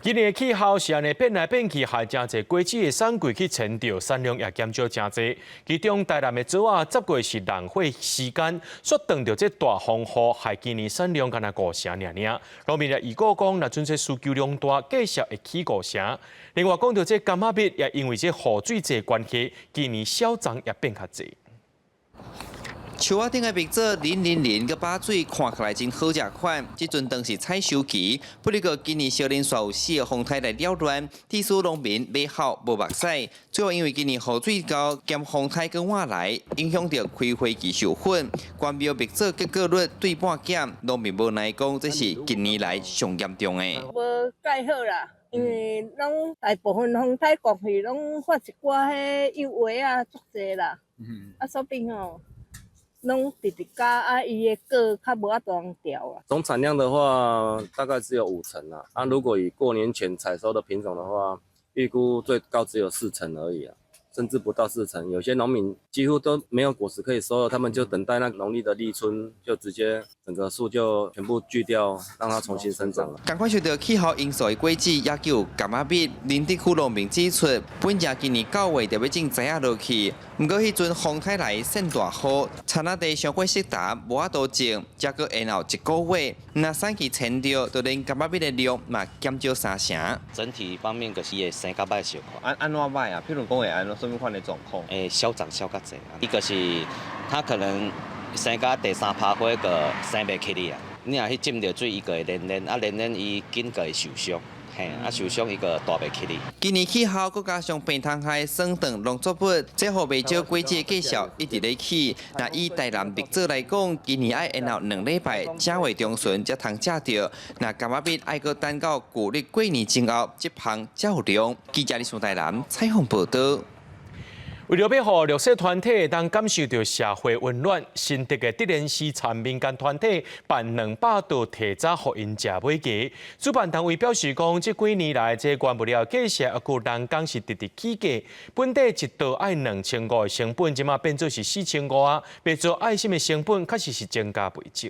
[SPEAKER 1] 今年的氣候是按呢變來變去，害誠濟果子的產季去遷著，產量也減少誠濟。其中台南的棗仔，十月是農火時間，煞撞著這大風雨，害今年產量干焦五成爾爾。農民也預估講，若陣這需求量大，價數會起五成。另外講著這柑仔蜜，也因為這雨水濟關係，今年銷量也變較濟。
[SPEAKER 3] 樹仔頂的蜜棗淋淋淋閣飽水，看起來真好食款。這陣當是採收期，不過今年小連續有四個風颱來擾亂，致使農民買好無目屎。主要因為今年雨水夠，兼風颱閣晚來，影響著開花期授粉，關廟蜜棗結果率對半減，農民無奈講這是近年來上嚴重的。
[SPEAKER 5] 無蓋好啦，因為攏大部分風颱過去，攏發一寡彼幼芽仔足濟啦。啊，所以吼，攏直直加啊，伊的果較無法度掉啊。
[SPEAKER 6] 總產量的話，大概只有五成啦。啊，如果以過年前採收的品種的話，預估最高只有四成而已啊，甚至不到四成。有些農民幾乎都沒有果實可以收了，他們就等待那個農曆的立春，就直接整個樹就全部鋸掉，讓它重新生長了。
[SPEAKER 3] 仝款受著氣候因素的果子，也叫柑仔蜜。寧德區農民指出，本正今年9月就欲種栽仔落去，毋過彼陣風颱來鉎大雨，田仔地傷過濕澹，無法度種，才閣延後一個月。若產期遷著，就連柑仔蜜的量嘛減少三成。
[SPEAKER 9] 整體方面就是會生較䆀小可。
[SPEAKER 3] 按怎䆀啊？譬如講會按怎啥物款的狀況？
[SPEAKER 9] 會消長消較濟，一個是它可能生到第三拍花就生袂起來啊。你若去浸著水，伊就會黏黏，啊黏黏伊緊就會受傷，嘿，啊受傷伊就大袂起來。
[SPEAKER 3] 今年氣候閣加上病蟲害，損斷農作物，這予袂少果子的價數一直咧起。若以台南蜜棗來講，今年愛延後2禮拜，正月中旬才通食著。若柑仔蜜愛閣等到舊曆過年前後，這芳才有量。記者李樹台南採訪報導。
[SPEAKER 1] 為著欲予弱勢團體會當感受著社會溫暖，新竹的德蓮師參民間團體辦200桌提早予𪜶食尾牙。主辦單位表示講，這幾年來這原物料價數抑閣人工是直直起價，本底一桌愛2500的成本，這馬變做是4500啊，賣做愛心的成本確實是增加袂少。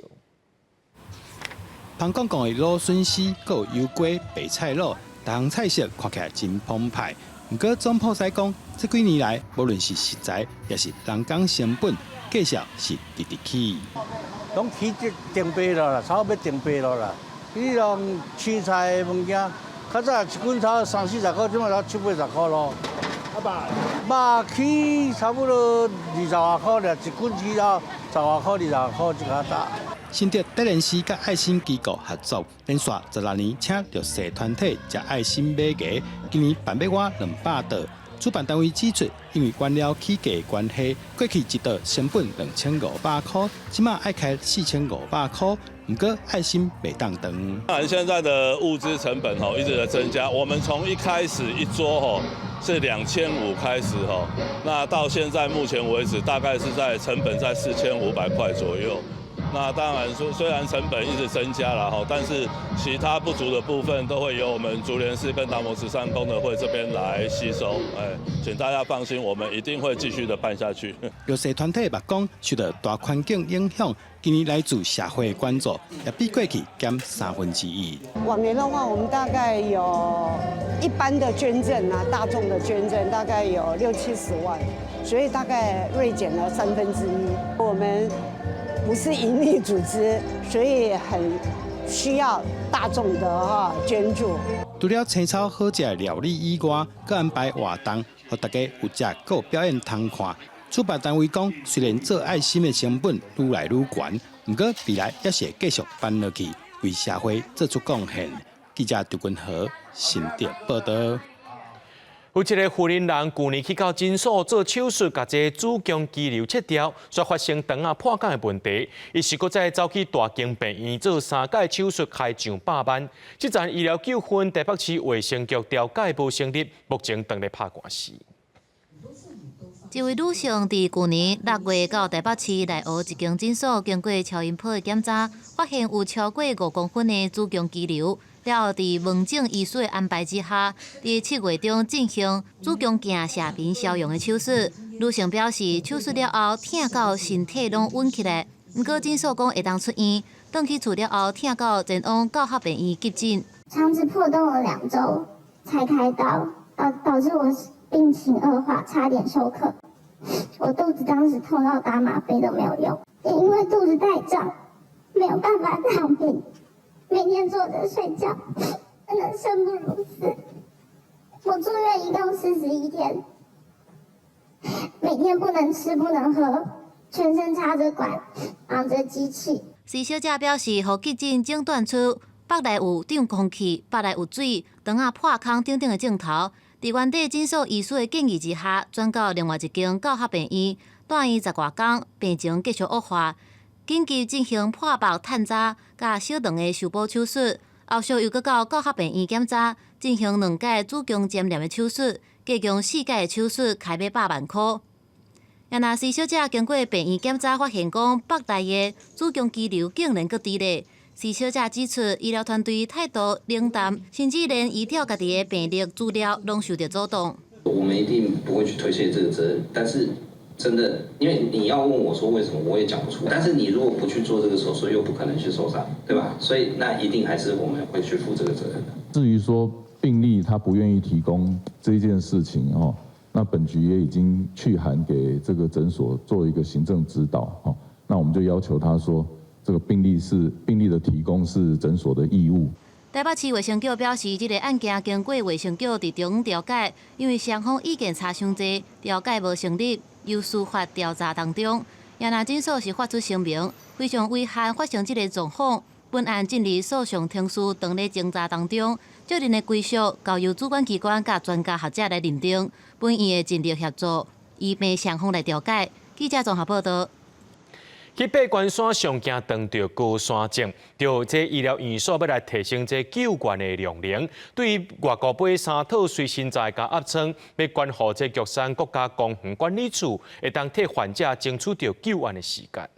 [SPEAKER 25] 芳廣廣的蘆筍絲，閣有油瓜、白菜滷，逐項菜色看起來真澎湃。毋過總鋪師講，這幾年來，無論是食材，抑是人工成本，價數是直直起。
[SPEAKER 26] 攏起這成倍了啦，差不多欲成倍了啦。你講青菜的物件，較早一斤差三四十箍，這馬才七八十箍咯。啊肉，肉起差不多二十外箍爾，一斤起到十外箍、二十外箍這較大。
[SPEAKER 25] 新竹德蓮師佮愛心機構合作，連續16年請弱勢團體食愛心尾牙，今年辦欲倚200桌。主辦單位指出，因為原料起價的關係，過去一桌成本2500箍，這馬愛開4500箍。毋過愛心袂當斷。
[SPEAKER 27] 當然，現在的物資成本吼一直在增加。我們從一開始一桌吼是2500開始吼，那到現在目前為止，大概是在成本在4500塊左右。那當然，雖然成本一直增加了哈，但是其他不足的部分都會由我們竹蓮寺跟達摩慈善功德會這邊來吸收。哎，請大家放心，我們一定會繼續的辦下去。
[SPEAKER 25] 弱勢團體嘛講，受到大環境影響，今年來自社會關注也比過去減三分之一。
[SPEAKER 28] 往年的話，我們大概有一般的捐贈啊，大眾的捐贈大概有六七十萬，所以大概銳減了三分之一。我們不是營利組織，所以很需要大眾的哈捐助。
[SPEAKER 25] 除了青草好食的料理以外，閣安排活動，予大家有食閣有表演通看。主辦單位講，雖然做愛心的成本愈來愈懸，毋過未來猶是會繼續辦落去，為社會做出貢獻。記者張君和新竹報導。
[SPEAKER 1] 有一个雲林人，舊年去到診所做手術，共這子宮肌瘤切掉，煞發生腸仔破糠的問題。伊是閣再走去大間病院做三擺手術，開上百萬。這層醫療糾紛，台北市衛生局調解無成立，目前正咧拍官司。
[SPEAKER 7] 這位女性佇舊年6月到台北市內湖一間診所，經過超音波的檢查，發現有超過5公分的子宮肌瘤。了後，佇門診醫師的安排之下，佇7月中進行子宮鏡射頻消融的手術。女性表示，手術了後疼到身體攏軟起來，毋過診所講會當出院，轉去厝了後疼到前往教學病院急診。
[SPEAKER 4] 腸子破洞了2週才開刀，導致我病情惡化，差點休克。我肚子當時痛到打嗎啡都沒有用，也因為肚子太脹，沒有辦法躺平，每天坐着睡覺，真的生不如死。我住院一共41天，每天不能吃不能喝，全身插着管，綁着機器。
[SPEAKER 7] 施小姐表示，予急診診斷出腹內有脹空氣、腹內有水、腸仔破空等等的症頭。佇原底診所醫師的建議之下，轉到另外一間教學病院，蹛院十外工，病情繼續惡化，緊急進行破腹探查佮小腸的修補手術，後續又閣到教學病院檢查，進行兩擺子宮粘連的手術，計共四擺的手術開欲100萬箍。啊若施小姐經過病院檢查，發現講腹內的子宮肌瘤竟然閣佇咧。施小姐指出，醫療團隊態度冷淡，甚至連依照家己的病歷資料攏受著阻擋。
[SPEAKER 8] 我們一定不會去推卸這個責任，但是真的，因為你要問我說為什麼，我也講不出。但是你如果不去做這個手術，又不可能去受傷，對吧？所以那一定還是我們會去負這個責任的。
[SPEAKER 10] 至於說病歷他不願意提供這件事情哦，那本局也已經去函給這個診所做一個行政指導，哦，那我們就要求他說，這個病歷的提供是診所的義務。
[SPEAKER 7] 台北市衛生局表示，這個案件經過衛生局佇中調解，因為雙方意見差傷濟，調解無成立，由司法調查當中。啊若診所是發出聲明，非常遺憾發生這個狀況。本案進入訴訟程序，當咧偵查當中，責任的歸屬交由主管機關佮專家學者來認定。本院會盡力協助，醫病雙方來調解。記者綜合報道。
[SPEAKER 1] 去爬懸山上驚當著高山症，著這醫療院所欲來提升這救援的量能。對於外國買三套隨身載加壓艙，欲捐予這玉山國家公園管理處，會當替患者爭取著救援的時間。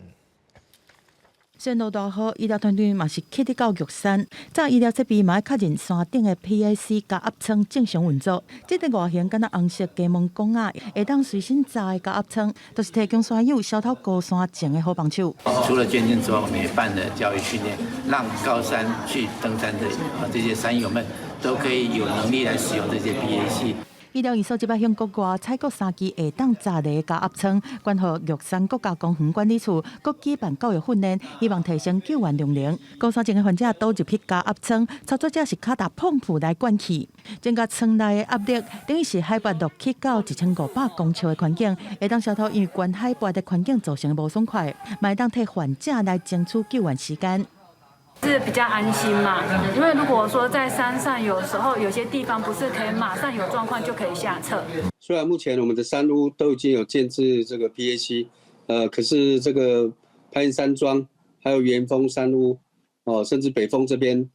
[SPEAKER 11] 雖然落大雨，醫療團隊嘛是去得到玉山，這醫療設備嘛愛確認山頂的 PAC 加壓艙正常運作。這個外形敢若紅色雞毛公仔，會當隨身載的加壓艙，就是提供山友消除高山症的好幫手。
[SPEAKER 12] 除了捐贈之外，我們也辦了教育訓練，讓高山去登山的啊這些山友們都可以有能力來使用這些 PAC。
[SPEAKER 11] 醫療院所這擺向國外採購三支會當載的加壓艙，捐予玉山國家公園管理處，閣舉辦教育訓練，希望提升救援量能。高山症的患者倒入去加壓艙，操作者是跤踏膨噗來灌氣，增加艙內的壓力，等於是海拔6七到1500公尺的環境，會當消除因為懸海拔的環境造成的無爽快，嘛會當替患者來爭取救援時間。
[SPEAKER 13] 是比較安心嘛，因為如果說在山上，有時候有些地方不是可以馬上有狀況就可以下撤。
[SPEAKER 14] 雖然目前我們的山屋都已經有建置這個 PAC，可是這個潘山莊、還有元峰山屋，哦，甚至北峰這邊，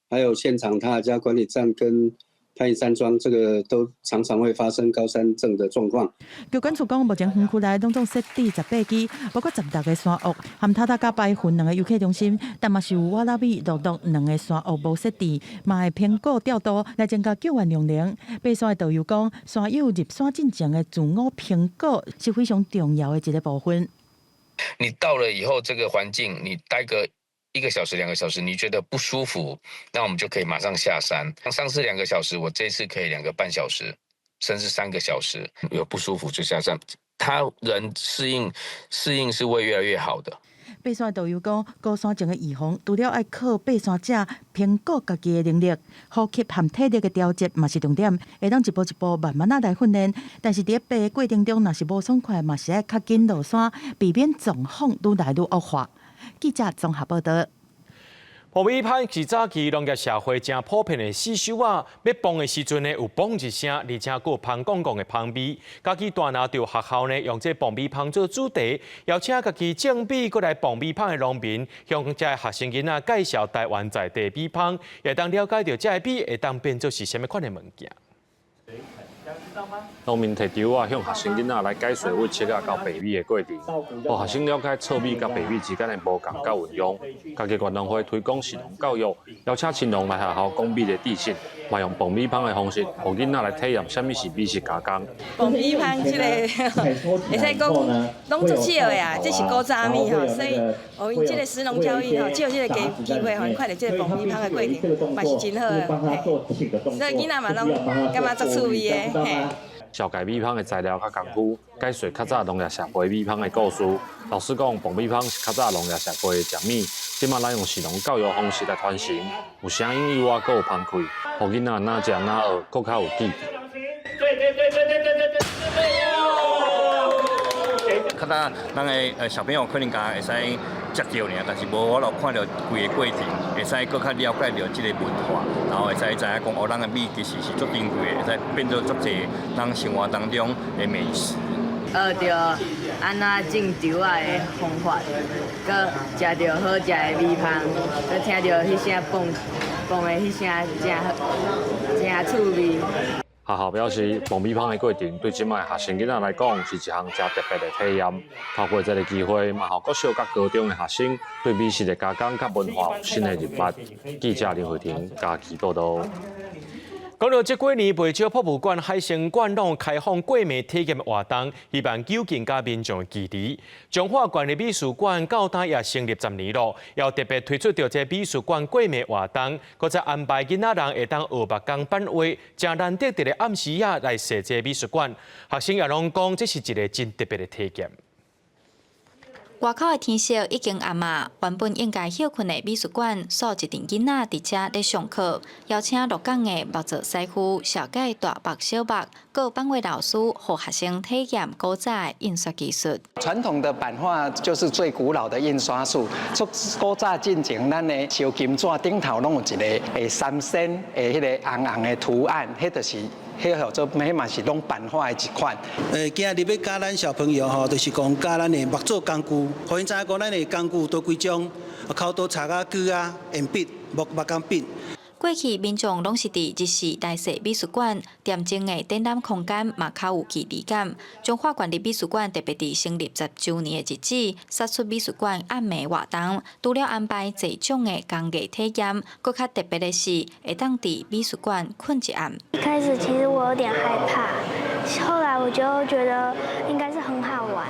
[SPEAKER 14] 還有現場塔加管理站跟潘營山莊，這個都常常會發生高山症的狀況。
[SPEAKER 11] 機關處講，目前園區內攏總設置18支，包括16個山屋，含塔塔佮白雲兩個遊客中心，但嘛是有瓦拉米、樂樂兩個山屋無設置，嘛會評估調度來增加救援量能。爬山的導遊講，山友入山進前的自我評估是非常重要的一個部分。
[SPEAKER 15] 你到了以後，這個環境，你待個1個小時、2個小時，你覺得不舒服，那我們就可以馬上下山。上次2個小時，我這次可以2個半小時，甚至3個小時，有不舒服就下山。他人適應是會越來越好的。
[SPEAKER 11] 爬山導遊講，高山症的預防，除了愛靠爬山者評估家己的能力，呼吸和體力的調節嘛是重點，會當一步一步慢慢仔來訓練。但是佇爬的過程中，若是無爽快，嘛是愛較緊落山，避免狀況愈來愈惡化。記者綜合報道。
[SPEAKER 1] 爆米香是早期農業社會誠普遍的四手仔，欲磅的時陣呢，有嘣一聲，而且閣有芳摃摃的芳味。嘉義大拿著學校呢，用這爆米香做主題，邀請家己種米閣來爆米香的農民，向這學生囡仔介紹台灣在地米香，會當了解著這个米會當變做是啥物款的物件。
[SPEAKER 16] 農民提稻仔向學生囡仔來解說阮切仔到白米的過程，予學生了解糙米佮白米之間的無仝佮運用。嘉義縣農會推廣食農教育，邀請青農來學校講米的知識，嘛用爆米香的方式，予囡仔來體驗啥物是美食加工。
[SPEAKER 17] 爆米香這個會使講攏足笑的啊，這是古早米吼，所以予𪜶這個食農教育吼，藉這個機會，予𪜶看著這個爆米香的過程，嘛是真好的。所以囡仔嘛攏感覺足趣味的。嘿。
[SPEAKER 16] 紹介米香的材料佮工夫，解說較早農業社會米香的故事。老師講，爆米香是較早農業社會的食物，這馬咱用食農教育方式來傳承，有聲音以外，閣有芳氣，予囡仔若食若學，閣較有記憶。
[SPEAKER 18] 對對對對對對對對。
[SPEAKER 19] 較早咱的小朋友可能敢會使食著爾，但是無法度看著規个過程，會使閣較了解著這個文化，然後會使知影講哦，咱的米其實是足珍貴的，會使變做足濟咱生活當中的美食。
[SPEAKER 20] 學著按怎種稻仔的方法，閣食著好食的米香，閣聽著彼聲蹦蹦的彼聲，誠好，誠趣味。
[SPEAKER 16] 學校表示，爆米香的過程對這擺學生囡仔來講是一項誠特別的體驗。透過這个機會，嘛予國小佮高中的學生對美食的加工佮文化有新的認識。記者林慧婷嘉義報導。
[SPEAKER 1] 講到這幾年，袂少博物館、海生館攏開放過暝體驗活動，希望糾近佮民眾的距離。彰化縣立美術館到今也成立10年咯，又特別推出著這美術館過暝活動，閣再安排囡仔人會當學木工版畫，誠難得佇咧暗時仔來踅這美術館。學生也攏講，這是一个真特別的體驗。
[SPEAKER 21] 外口的天色已經暗啊，原本應該歇睏的美術館，煞一陣囡仔佇遮咧上課，邀請鹿港的木造師傅紹介大木小木，閣有版畫老師予學生體驗古早的印刷技術。
[SPEAKER 22] 傳統的版畫就是最古老的印刷術。從古早進前，咱的燒金紙頂頭攏有一个三仙的彼个紅紅的圖案，彼就是。彼叫做，彼嘛是攏版畫的一款。
[SPEAKER 23] 今日欲教咱小朋友吼，就是講教咱的木做工具，予𪜶知影講咱的工具多幾種，鉤刀、鑿仔、鋸仔、鉛筆、木工筆。
[SPEAKER 21] 過去民眾攏是佇日時來踅美術館，恬靜的展覽空間嘛較有距離感。彰化縣立美術館特別佇成立10週年的日子，殺出美術館暗暝活動，除了安排濟種的工藝體驗，閣較特別的是，會當佇美術館睏一暗。
[SPEAKER 4] 一開始其實我有點害怕，後來我就覺得應該是很好玩。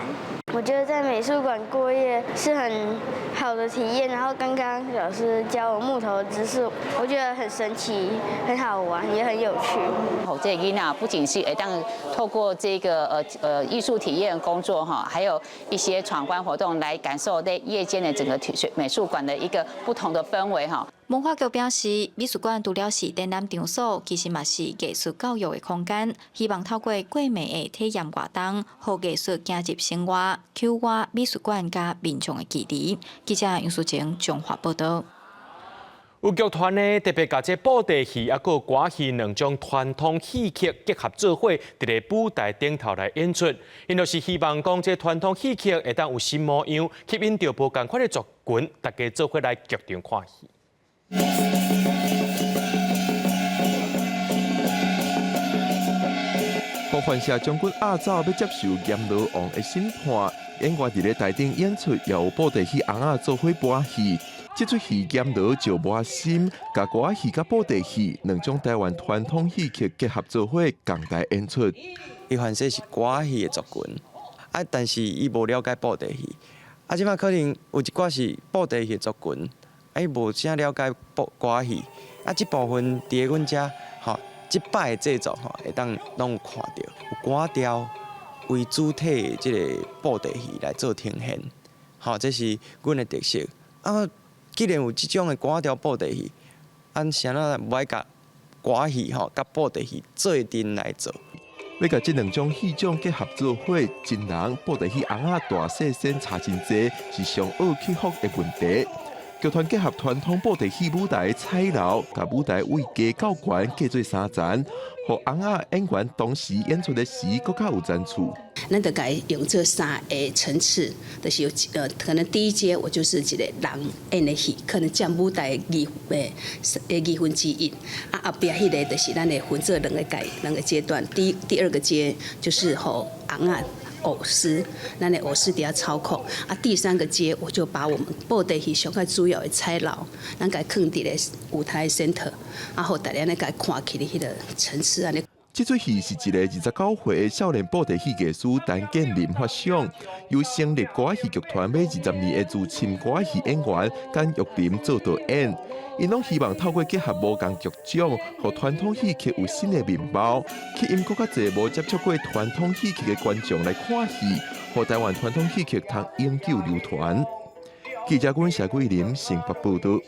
[SPEAKER 4] 我覺得在美術館過夜是很好的體驗，然後剛剛老師教我木頭的知識，我覺得很神奇、很好玩，也很有趣。
[SPEAKER 24] 予這个囡仔不僅是會當透過這個藝術體驗工作哈，還有一些闖關活動來感受在夜間的整個美術館的一個不同的氛圍哈。
[SPEAKER 21] 文化局表示，美術館除了是展覽場所，其實嘛是藝術教育的空間。希望透過過暝的體驗活動，予藝術走入生活，扣活美術館佮民眾的距離。記者楊淑晴彰化報導。
[SPEAKER 1] 有劇團呢，特別共這布袋戲抑閣歌戲兩種傳統戲曲結合做伙，佇咧舞台頂頭來演出。𪜶就是希望講，這傳統戲曲會當有新模樣，吸引著無仝款的族群，大家做伙來劇場看戲。
[SPEAKER 25] 胡范社將軍押走欲接受閻羅王的審判，演員佇咧台頂演出，也有布袋戲尪仔做伙搬戲。這齣戲閻羅石磨心，共歌仔戲佮布袋戲兩種台灣傳統戲曲結合做伙，仝台演出。
[SPEAKER 26] 伊凡說是歌仔戲的族群，啊，但是伊無了解布袋戲，啊，這擺可能有一寡是布袋戲的族群。啊，伊無啥了解布歌仔戲，啊，這部分佇咧阮遮吼，這擺的製作吼，會當攏有看著，有歌調為主體的這个布袋戲來做呈現，吼，這是阮的特色。啊，既然有這種的歌調布袋戲，按啥物無愛共歌仔戲吼，佮布袋戲做陣來做？
[SPEAKER 25] 欲共這兩種戲種結合做伙，真人布袋戲尪仔大細身差真濟，是上愛克服的問題。劇團結合傳統布袋戲舞台彩樓，共舞台位加較懸，加做三層，予尪仔演員同時演出的時，閣較有層次。
[SPEAKER 2] 咱就共伊用這三個層次，就是有可能第一階我就是一個人演的戲，可能佔舞台二分之一，啊後壁彼个就是咱會分做兩个階兩個階段，第二個階就是予尪仔偶師，咱的偶師佇遐操控，啊第三個階我就把我們布袋戲上較主要的彩樓，咱共囥佇咧舞台 center，啊予大家咧共看起來彼个層次按呢。
[SPEAKER 3] 這齣戲是一个29歲的少年布袋戲藝師陳建林發想，由成立歌仔戲劇團欲20年的資深歌仔戲演員簡玉林做導演。𪜶攏希望透過結合無仝劇種，予傳統戲曲有新的面貌，吸引閣較濟無接觸過傳統戲曲的觀眾來看戲，予台灣傳統戲曲通永久流傳。記者阮謝桂林新北報導。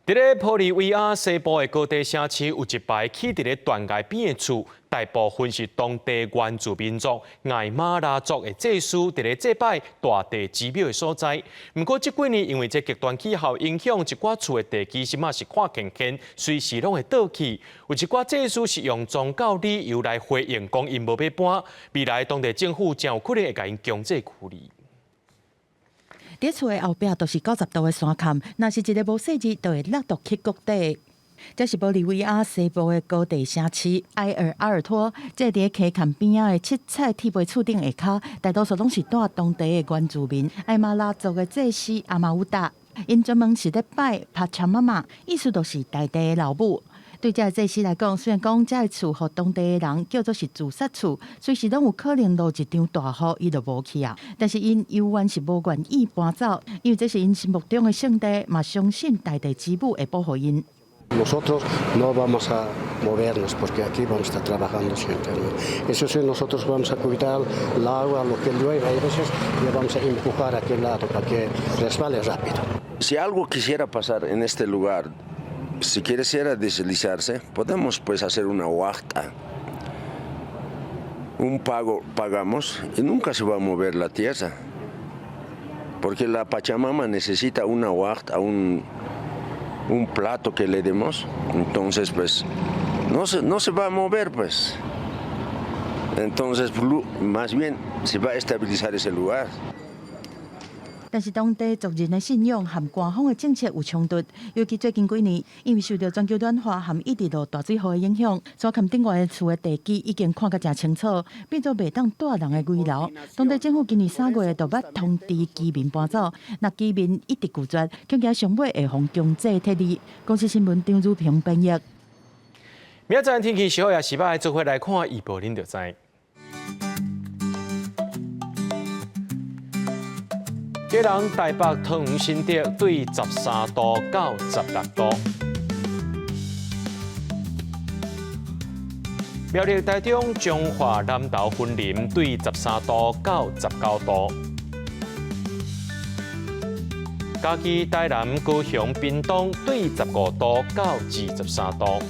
[SPEAKER 1] 佇咧玻利維亞西部的高地城市，有一排起佇咧斷崖邊的厝，大部分是當地原住民族艾馬拉族的祭司佇咧祭拜大地之母的所在。毋過這幾年因為這極端氣候影響，一寡厝的地基這馬是看見見，隨時攏會倒去。有一寡祭司是用宗教理由來回應，講𪜶無欲搬，未來當地政府真有可能會共𪜶強制驅離。
[SPEAKER 11] 佇厝的後壁就是90度的山崁，若是一个無細膩，就會落到去谷底。這是玻利維亞西部的高地城市埃爾阿爾托，這佇溪崁邊仔的七彩鐵皮厝頂下跤，大多數攏是住當地的原住民艾馬拉族的祭司阿馬烏達，𪜶專門是咧拜帕查媽媽，意思就是大地的老母。對這个祭司來講，雖然講這个厝予當地的人叫做是自殺厝，隨時攏有可能落一場大雨，伊就無去啊。但是𪜶猶原是無願意搬走，因為這是𪜶心目中的聖地，嘛相信大地之母會保護𪜶。
[SPEAKER 5] Nosotros no vamos a movernos porque aquí vamos a estar trabajando siempre. Eso sí, nosotros vamos a cuidar el agua, lo que llueve, a veces le vamos a empujar a aquel lado para que resbale rápido.
[SPEAKER 6] Si algo quisiera pasar en este lugar, si quisiera deslizarse, podemos pues hacer una huacta. Un pago pagamos y nunca se va a mover la tierra. Porque la Pachamama necesita una huacta, un plato que le demos. Entonces pues no se va a mover pues. Entonces más bien se va a estabilizar ese lugar.
[SPEAKER 11] 但是當地族人的信仰和官方的政策有衝突，尤其最近幾年，因為受著全球暖化和一直落大水雨的影響，山崁頂懸的厝的地基已經看甲誠清楚，變做袂當蹛人的危樓。當地政府今年3月就捌通知居民搬走，若居民一直拒絕，恐驚上尾會予強制撤離。公視新聞張如平編譯。
[SPEAKER 1] 明仔載天氣是好抑是䆀，做伙來看預報，恁就知。基隆、台北、桃園、新竹對13度到16度；苗栗、台中、彰化、南投、雲林對13度到19度；嘉義、台南、高雄、屏東對15度到23度；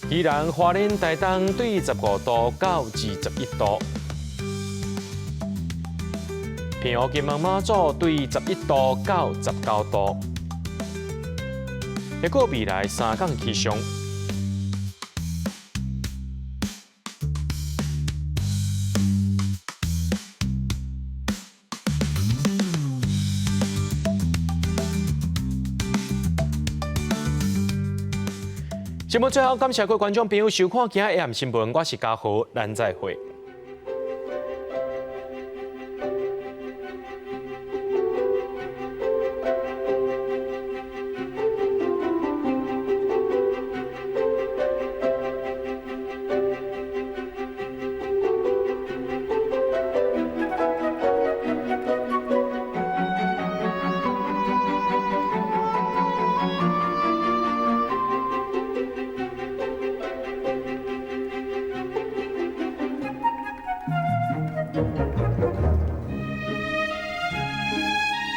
[SPEAKER 1] 宜蘭、花蓮、台東對15度到21度。澎湖、金門、馬祖對11度到19度，抑閣未來3工氣象。節目最後，感謝各位觀眾朋友收看今仔下暗新聞，我是嘉豪，咱再會。